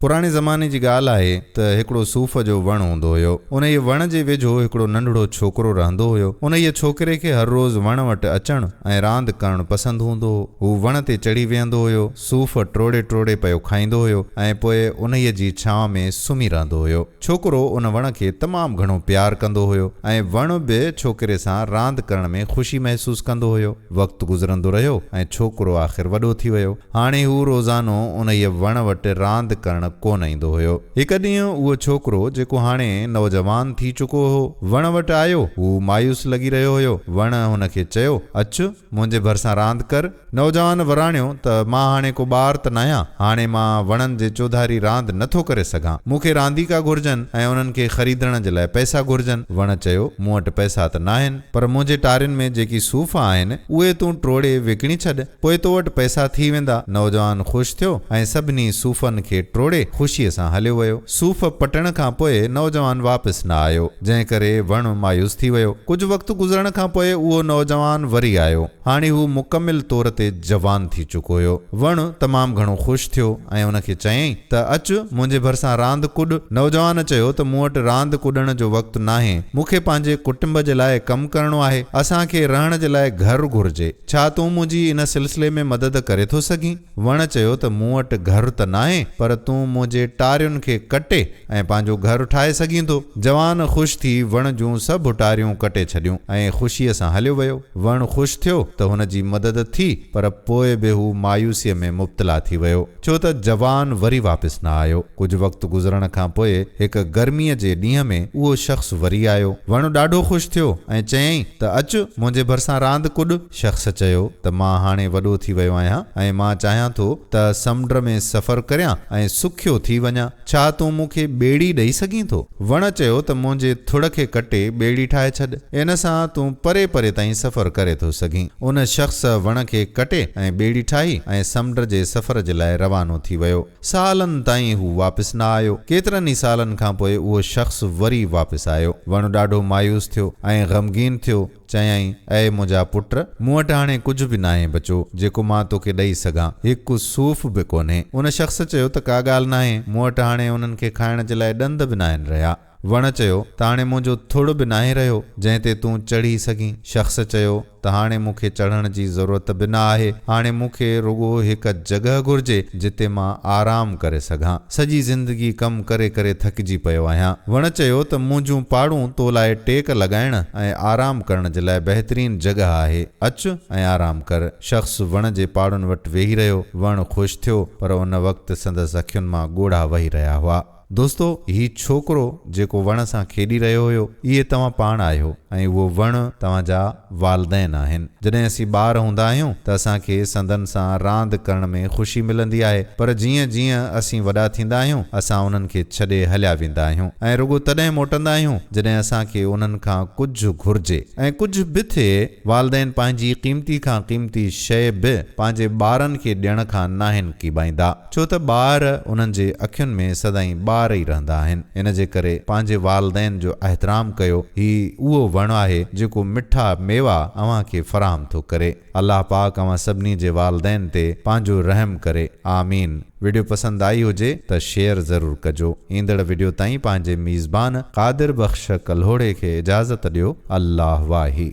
پراڻي زماني جي ڳالهه آهي ته هڪڙو صوف جو وڻ هوندو هيو. انهيء وڻ جي ويجهو هڪڙو ننڍڙو ڇوڪرو رهندو هيو. انهيء ڇوڪري کي هر روز وڻ وٽ اچڻ ۽ راند ڪرڻ پسند هوندو هو. هو وڻ تي چڙهي ويهندو هيو، صوف ٽوڙي ٽوڙي پيو کائيندو هيو ۽ پوء انهيء جي ڇانو ۾ سمهي رهندو هيو. ڇوڪرو ان وڻ کي تمام گهڻو پيار ڪندو هيو ۽ وڻ به ڇوڪري سان راند ڪرڻ ۾ خوشي محسوس ڪندو هيو. وقت گذرندو رهيو ۽ ڇوڪرو آخر وڏو ٿي ويو. هاڻي هو روزانو انهيء وڻ وٽ راند ڪرڻ ڪونه ايندو هيو. هڪ ڏينهن اهو ڇوڪرو، جيڪو هاڻي نوجوان ٿي چڪو هو، وڻ وٽ آيو. هو مايوس لڳي رهيو هيو. وڻ هن کي چيو، اچ، منهنجي ڀرسان راند ڪر. نوجوان وراڻيو ته، مان هاڻي ڪو ٻار ته ناهيان. هاڻي مان وڻن جي چوڌاري راند نه ٿو ڪري سگهان. مون کي رانديڪا گهرجن ۽ انهن کي خريدڻ جي لاء پئسا گهرجن. وڻ چيو، مون وٽ پئسا ته ناهن. پر منهنجي ٽارين ۾ جيڪي صوف آهن، اهي تون ٽوڙي وڪڻي ڇڏ، پوء تو وٽ پئسا ٿي ويندا. نوجوان خوش ٿيو ۽ سڀني صوفن کي ٽوڙي خوشيء سان هليو ويو. صوف پٽڻ کان پوء نوجوان واپس نه آيو، جنهن ڪري وڻ مايوس ٿي ويو. ڪجهه وقت گذرڻ کان پوء اهو نوجوان وري آيو. هاڻي هو مڪمل طور تي جوان ٿي چڪو هيو. وڻ تمام گهڻو خوش ٿيو ۽ ان کي چيائين ته اچ منهنجي ڀرسان راند ڪڏ. نوجوان چيو ته مون وٽ راند ڪڏڻ جو وقت ناهي. مون کي پنهنجي ڪٽنب جي لاء ڪم ڪرڻو آهي. اسان کي رهڻ جي لاء گهر گهرجي. ڇا تون منهنجي ان سلسلي ۾ مدد ڪري ٿو سگهين؟ وڻ چيو ته مون وٽ گهر ته ناهي پر تون منهنجي ٽارين کي ڪٽي ۽ پنهنجو گهر ٺاهي سگهين ٿو. جوان خوش ٿي وڻ جون سڀ ٽاريون ڪٽي ڇڏيون ۽ خوشيء سان هليو ويو. وڻ خوش ٿيو ته هن جي مدد ٿي پر پوء به هو مايوسيء ۾ مبتلا ٿي ويو، ڇو ته جوان وري واپس نه آيو. ڪجهه وقت گذرڻ کان پوء هڪ گرميء جي ڏينهن ۾ اهو شخص وري آيو. وڻ ڏاڍو خوش ٿيو ۽ چيائين ته اچ منهنجي ڀرسان راند ڪڏ. شخص چيو ته مان هاڻي وڏو ٿي ويو آهيان ۽ مان چاهيان ٿو ته سمنڊ ۾ سفر ڪريان ۽ سکيو ٿي وڃان. ڇا تون مون کي ٻيڙي ڏئي سگهين ٿو؟ وڻ چيو ته منهنجي ٿڙ کي ڪٽي ٻيڙي ٺاهي ڇڏ. ان سان تون پري پري تائين سفر ڪري ٿو سگهين. ان شخص وڻ کي ڪٽي ۽ ٻيڙي ٺاهي ۽ سمنڊ جي سفر جي لاء روانو ٿي ويو. سالن تائين هو واپس نه آيو. ڪيترن ئي سالن کان پوء اهو شخص وري واپس آيو. وڻ ڏاڍو مايوس ٿيو ۽ غمگين ٿيو. چيائين، اي منهنجا پٽ! مون وٽ هاڻي ڪجهه به ناهي بچو، جيڪو مان توکي ڏئي سگهان. هڪ صوف به ڪونهي. ان شخص چيو ته ڪا ڳالهه ناهي، مون وٽ هاڻي انهن کي کائڻ جي لاء ڏند به ناهن رهيا. وڻ چيو ته هاڻي منهنجو ٿڙ به ناهي رهيو، جنهن تي تون چڙهي سگهين. شخص چيو ته هاڻي مون کي چڙهڻ جي ضرورت به نه آهي، هاڻي مون کي رڳو هڪ جڳهه گهرجي، جتي مان آرام ڪري سگهان. سڄي زندگي ڪم ڪري ڪري ٿڪجي پيو آهيان. وڻ چيو ته منهنجون پاڙون تو لاء ٽيڪ لڳائڻ ۽ آرام ڪرڻ جي لاء بهترين جڳهه آهي. اچ ۽ آرام ڪر. شخص وڻ جي پاڙن وٽ ويهي رهيو. وڻ خوش ٿيو پر ان وقت سندس اکين مان ڳوڙها وهي رهيا هئا. دوستو! هي ڇوڪرو جيڪو وڻ سان کيڏي رهيو هيو، اهي توهان پاڻ آهيو ۽ اهو وڻ توهان جا والدين آهن. جڏهن اسين ٻار هوندا آهيون ته اسان کي سندن سان راند ڪرڻ ۾ خوشي ملندي آهي پر جيئن جيئن اسين وڏا ٿيندا آهيون اسان انهن کي ڇڏي هليا ويندا آهيون ۽ رڳو تڏهن موٽندا آهيون جڏهن اسان کي انهن کان ڪجهه گهرجي ۽ ڪجهه به ٿئي والدين پنهنجي قيمتي کان قيمتي شيء به پنهنجي ٻارن کي ڏيڻ کان ناهن ڪيٻائيندا. ڇو ته ٻار انهن جي اکين ۾ سدائين ٻار ئي رهندا آهن. ان جي ڪري پنهنجي والدين جو احترام ڪيو. هي اهو وڻ آهي جيڪو مٺا ميوا اوهان کي فراهم ٿو ڪري. الله پاڪ اوهان سڀني جي والدين تي پنهنجو رحم ڪري. آمين. وڊيو پسند آئي هجي ته شيئر ضرور ڪجو. ايندڙ وڊيو تائين پنهنجي ميزبان قادر بخش ڪلهوڙي کي اجازت ڏيو. الله واهي.